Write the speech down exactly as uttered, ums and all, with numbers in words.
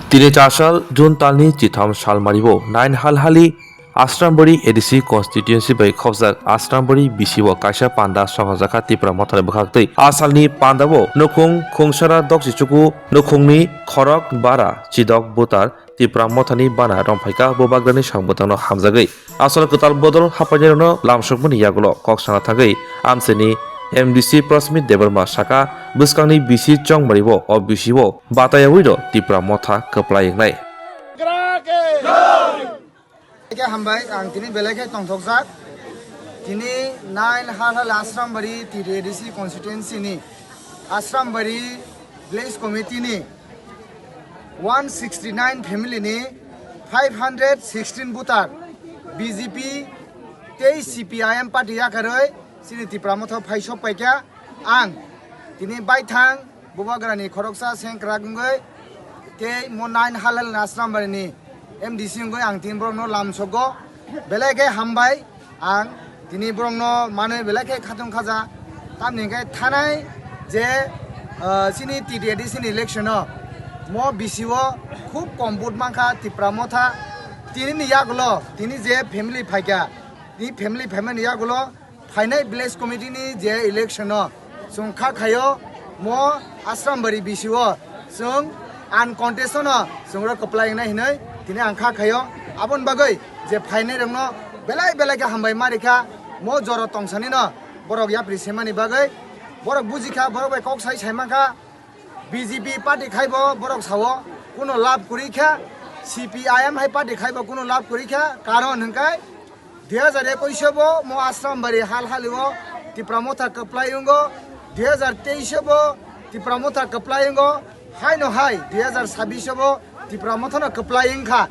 Tini chasal June talni chitham salmaribo nine halhali Asrambari A D C constituency bai khopjak Asrambari B C o kaisa panda songkhajakha Tipra Mothani bwkhaktwi. Asalni pandao nukhung khungsara doksi chuku nukhungni khorok bara chidok butar Tipra Mothani bana romphaikha bubagrani sangbuthangno hamjagwi. Asol kwtal bodol hapainairokno lamsokmani yagulo kok sana thangwi amchaini M D C Prasmit Debbarma saka bwskangni B C chongmaribo o B C o batayawiro Tipra Motha kwplai wngnai. Belai khe hambai, ang tini belai khe tongthokjak. Tini nine halhali Asrambari T D A D C constituency ni Asrambari Village Committee ni one sixty nine family ni five hundred sixteen voter B J P tei C P I M party yakarwi chini Tipra Motha phai sok paikha. Ang tini baithang bubagrani khoroksa sengkrak wngwi tei mo nine halhali Asrambari ni M D C wngwi ang tini borokno lamsogo. Belai khe hambai, ang tini borokno manwi belai khe khatung khaja. Tamni hwnkhe thanai je, ah, chini T D A D C ni election o mo B C o khub kom vote mankha Tipra Motha. Tini ni yagulo tini je family phaikha, ni family phaimani yagulo phainai village committee ni je election o chwng kha khaio mo Asrambari B C o chwng uncontested no chwng rok kwplai wngnai hinwi tini ang kha khaio. Aboni bagwi je phainai rokno belai belai khe hambai ma rikha, mo joro tongsani no borok yapri semani bagwi. Borok bujikha, borok bai kok sai sai mankha. B J P party khaibo borok sao kuno lab kwrwi kha, C P I M hai party khaibo kuno lab kwrwi kha, karon hwnkhe dui hajar ekwis o bo mo Asrambari hal hali o Tipra Motha kwplai wngo, dui hajar teis o bo Tipra Motha kwplai wngo, haino hai dui hajar sabis o bo Tipra Motha no kwplai wngkha.